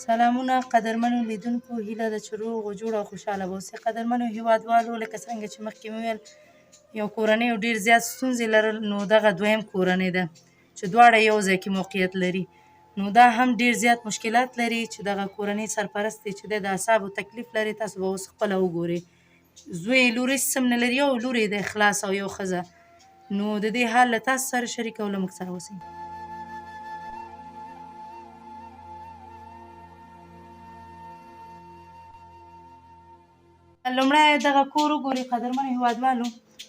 سلامونه قدرمنو لیدونکو، هیله ده چې روغ او جوړ او خوشحاله اوسئ. قدرمنو هیوادوالو، لکه څنګه چې مخکې مې وویل یو کورنۍ ډېر زیات ستونزې لرل، نو دغه دویم کورنۍ ده چې دواړه یو ځای کې موقعیت لري. نو دا هم ډېر زیات مشکلات لري چې دغه کورنۍ سرپرست دی چې دی د اعصابو تکلیف لري. تاسو به اوس خپله وګورئ، زوی لور هېڅ هم نه لري، یو لور یې دی خلاص او یو ښځه. نو د دې حال له تاسو سره شریکوم، له موږ سره اوسئ. لومړی دغه کور وګورئ قدرمنو هیوادوالو،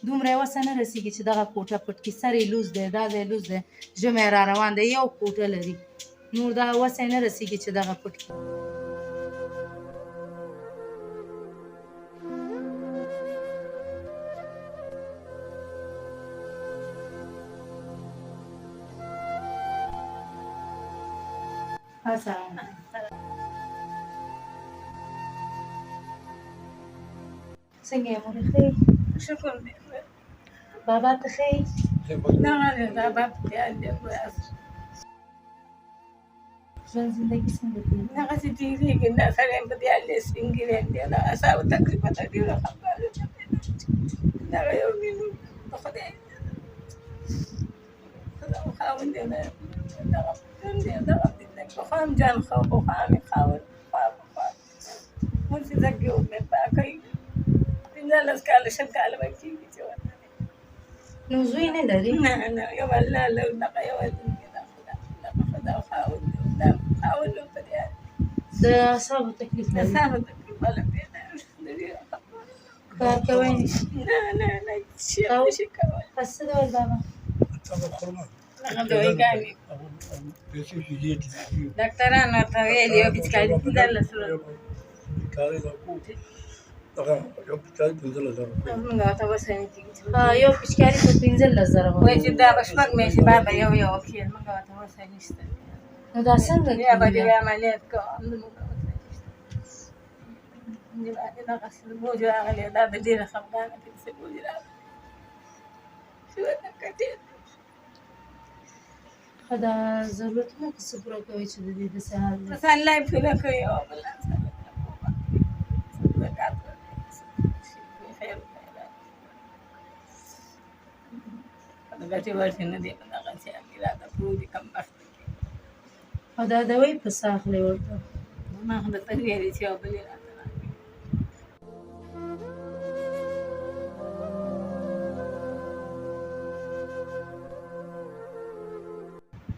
دومره یې وسه نه رسېږي چې دغه کوټه پټ کړي. سر یې لوز دی، دا ځای لوز دی، ژمی را روان دی، یو کوټه لري، نور دا وسه یې نه رسېږي چې دغه پټ کړي. السلام څنګه یې مورې، ښه یې؟ شکر دی. بابا ته ښه یې؟ دغه دی بابا په خیال دی. ژوند زندګي څنګه تېرېږي؟ دغسې تېرېږي. دا سړی په دې حال دی، سپین ږیری دی، د اعصابو تکلیف ته ډېره خفه ده. دغه یو مینه د خدای خاوند دی، دغه ژوند دی، دغه زندګي. پخوا هم جان ښه و، پخوا هم یې خاوند، پخوا پخوا اوس چې زه مې پاکوي 15 کاله 20 کاله به کېږي چې ورته. نو زوی نه لري؟ نه نه، یو الله له دغه یو دغه ښځه او خاوند دی، دا خاوند هم په دې حال. د اعصابو تکلیف د لري؟ اعصابو تکلیف والا دی، د ډېره خفه. کار کوئ؟ نه نه نه، هېڅ شی هم نشي کولی. پس څه ډول بابا؟ دغه دواګانې ډاکټرانو ورته ویلي یو پېچکاري 15 روپۍ. موږ ورته وسه نه کېږي چې یو پېچکاري په 15,000. وایي چې دا به شپږ میاشتې بعد به یو یو کښې، موږ ورته وسه نشته. نو دا څنګه بیا به کېږي؟ دې عملیات کوو، موږ وسه نشته. دغسې بوج راغلی، دا د ډېره خفګانه پرې څه بوج راغلی چې ورته کتې. ښه، دا ضرورتونه په څه پوره کوي چې د دې داسې حال دی؟ بس الله یې پوره کوي او بل سره زکات ورکوي، خیر خیرات، د ګټې وټې نه دی، په دغسې حال کې راته پروت دي کم بخت. او دا دوایي په څه اخلې ورته؟ ما خو درته ویلي چې یو بل یې راته راکړي.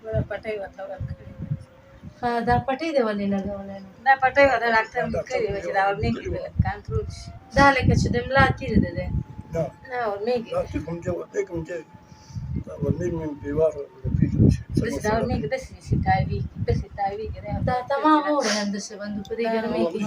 ګوره پټۍ ورته ورکړې. ښه، دا پټۍ دی ولې لګولی؟ نو دا پټۍ ورته ډاکټر لیکلې وه چې دا ورمېږ به لږ کنټرول شي. دا لکه چې د ملا تیر دی دی. نه ورمېږ داسې، دا ورمېږ داسې شي، تاوېږي، داسې تاوېږي. دا تمام اوړی همداسې بندو په دې ګرمۍ کې.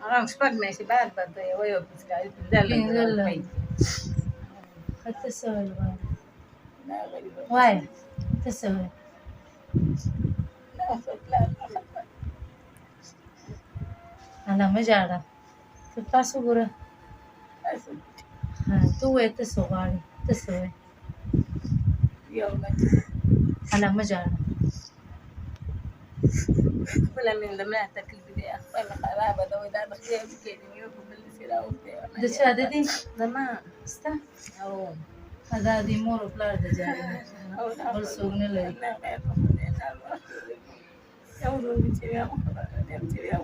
هغه هم شپږ میاشتې بعد به ته یوه یو پېچکاري 15 روپۍ. ښه، ته څه ویل غواړې؟ دا غریبه وایه، ته څه وایې؟ دا خپل پلار نه خفه. اله مه ژاړه، ته پاس وګوره. ښه، ته ووایه، ته څه غواړې؟ ته څه وایې؟ یو بچی. اله مه ژاړه. خپله مې د ملا تکلیف دی، خپله مې خرابه ده. وایي دا د خدای وکړي، یو په بل پسې راوښتی. د چا؟ د دې؟ زما. ستا؟ او دا د مور او پلار د جاري بل څوک نه لري. نه غیر د خدای نه. یو ورور مې چې بیا خبره دی چې بیا.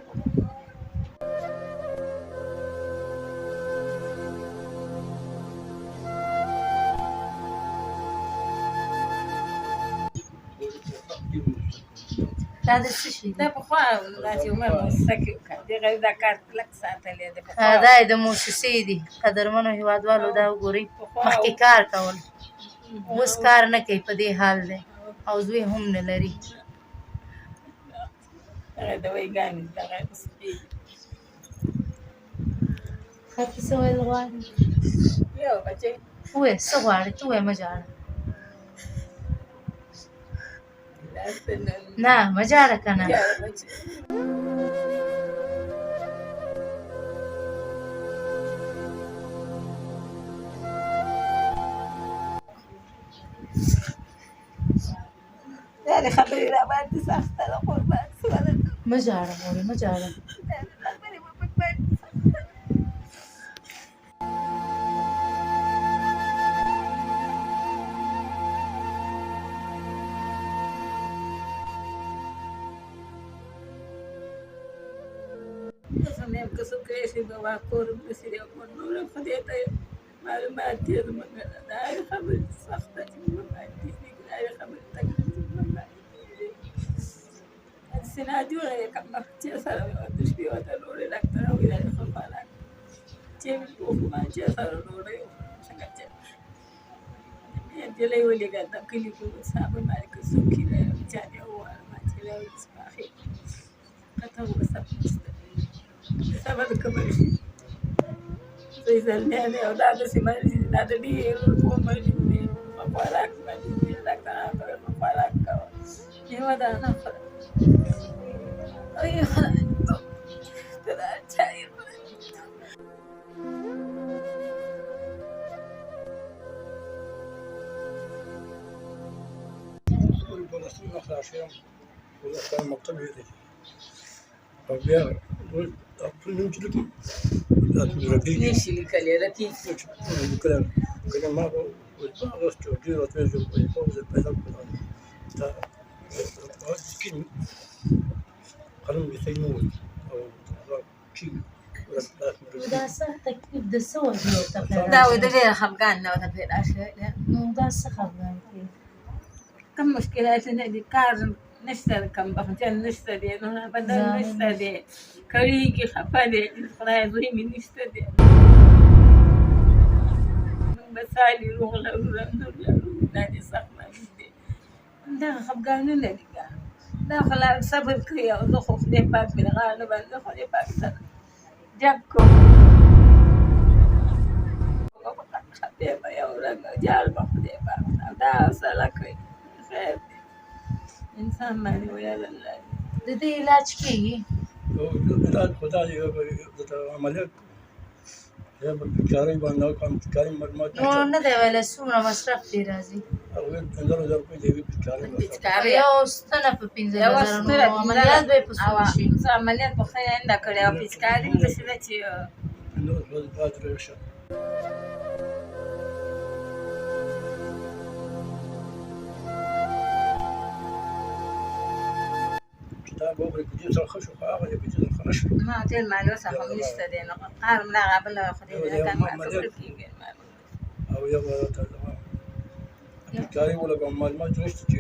دا د څه شي دا دی؟ پخوا داسې عمر موسسه کې وکړه، دې غریب دا کار کلک ساتلی دی پخوا. دا یې د موسسې دي. قدرمنو هیوادوالو، دا وګورئ، پخوا مخکې کار کول، اوس کار نه کوي، په دې حال دی او زوی هم نه لري. دغه دوايي ګانې دغه نسخې. ښه، ته څه ویل غواړې؟ یو بچی. ووایه، څه غواړې؟ ته ووایه، مه ژاړه. نه، مه ژاړه که نه. دا خبرې را باندې سخته ده، قربان سوله. مه ژاړه مورې، مه ژاړه. دا خبرې به په باندې سخته ده. زه هم یم که څوک راشي به وا کور هم داسې دی، او نور هم خدای ته معلومات دي. زموږ دا هرې خبرې سخته چې موږ باندې تېرېږي، دا هرې خبرې تکلیف چې موږ باندې تېرېږي. داسې ناجوړه یې کم وخت چې سره د شپې ورته ډوډۍ ډاکټر وایي دا ښه خوراک چې مې پوه ما چې سره ډوډۍ څنګه چې مې نجلۍ ولېږه د کلي کې صاحب باندې که څوک یې چا دې وویل ما چې راوړي چې پاخې کته وسه صبر کوم شي. زه زلمیان او دا داسې مریض دي، دا د ډېرو روپو مریض دي، په خوراک مریض دي، ډاکټران ته وایي په خوراک کوه، یوه دانه خوره. ای خدای، ته دا چا یې خدای. او بیا خپل نوم چې لیکم رفیق نشي لیکلی رفیق. کله کله ما هغه چې ډېر راته ویل چې پیدا کړم دا قلم مې صحیح نه و او چې دا څه تکلیف د څه وجې ورته پیدا دا وایي د شوی؟ ډېر خفګان نه ورته پیدا شوی دی. نو دا څه خفګان دی؟ کوم مشکلات نه دي، کار نشته، کم بخجن نشته دی، نو بدن زامن نشته دی، کړېږي، خفه دی، خدای زوی مې نشته دی. موږ به سالي روغ لرو، رنځور لرو، دا دې سخت مریض دی. دغه خفګانونه دي که دا خو لا صبر کوي. او زه خو خدای پاک مې د غاړه باندې خدای پاک سره جګ کوم، خدای به یو رنګ جال به خدای پاک دا حوصله کوي. خیر دی، انسان باندې ویل الله دی. د دې علاج کېږي؟ علاج خدا دی، عملیات پیچکارۍ باندې کوم پیچکارۍ معلومات نو نه دی ویلی څومره مصرف پرې راځي؟ هغوی 15,000 روپۍ د یوې پیچکارۍ مصرف. پیچکارۍ یو ستنه په 15,000، یوه نو ستنه عملیات به یې په څو او شي؟ زه عملیات په ښه نه کړی او پیچکاري مې داسې ده چې 15,000 درې شل. چې دا به وخوري که دې سره ښه شو، خو هغه دی که دې سره ښه نه شو. ما ډېر مالي وسه هم نشته دی، نو قار مې راغی بله خدای دې نه کړ ما څه کېږي. او یو ورته پیچکارۍ ولګوم، معلومات نشته چې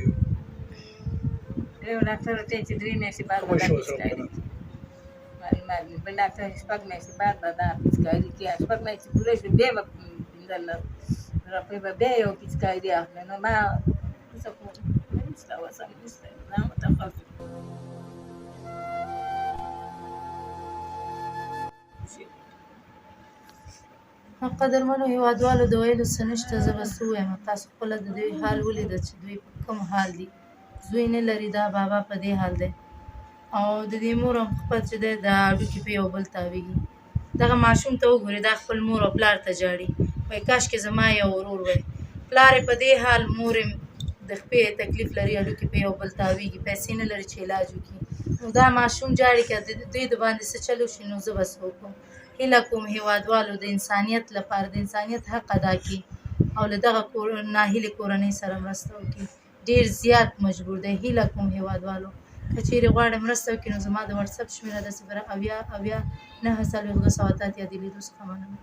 یو ډاکټر ورته وایي چې 3 میاشتې بعد به ښه دا شو سره پیچکاري کنه. معلومات دي. بل ډاکټر 6 میاشتې بعد به دا پیچکاري کړي، 6 میاشتې پوره شوې بیا به 15 روپۍ به بیا یو پیچکاري اخلي. نو ما څه خو نشته، وسه مې نشته، نه متخصص شي. قدرمنو هیوادوالو، د ویلو څه نشته، زه به څه ووایم؟ تاسو خپله د دوی حال ولیده چې دوی په کوم حال دي. زوی نه لري، دا بابا په دې حال دی، او د دې مور هم خپل چې دی دا هډوکي په یو بل تاوېږي. دغه ماشوم ته وګورئ، دا خپل مور او پلار ته ژاړي، وایي کاشکې زما یو ورور وای. پلار یې په دې حال، مور یې د خپې تکلیف لري، هډوکي په یو بل تاوېږي، پیسې نه لري چې علاج وکړي. نو دا ماشوم ژاړي که د دوی د باندې څه چل وشي نو زه به څه وکړم؟ هیله کوم هیوادوالو د انسانیت لپاره د انسانیت حق ادا کړي او له دغه ناهیلې کورنۍ سره مرسته وکړي. ډېر زیات مجبور دی. هیله کوم هیوادوالو که چیرې غواړئ مرسته وکړي نو زما د واتساپ شمېره ده 0 70 70 49 288. د لیدو څخه مننه.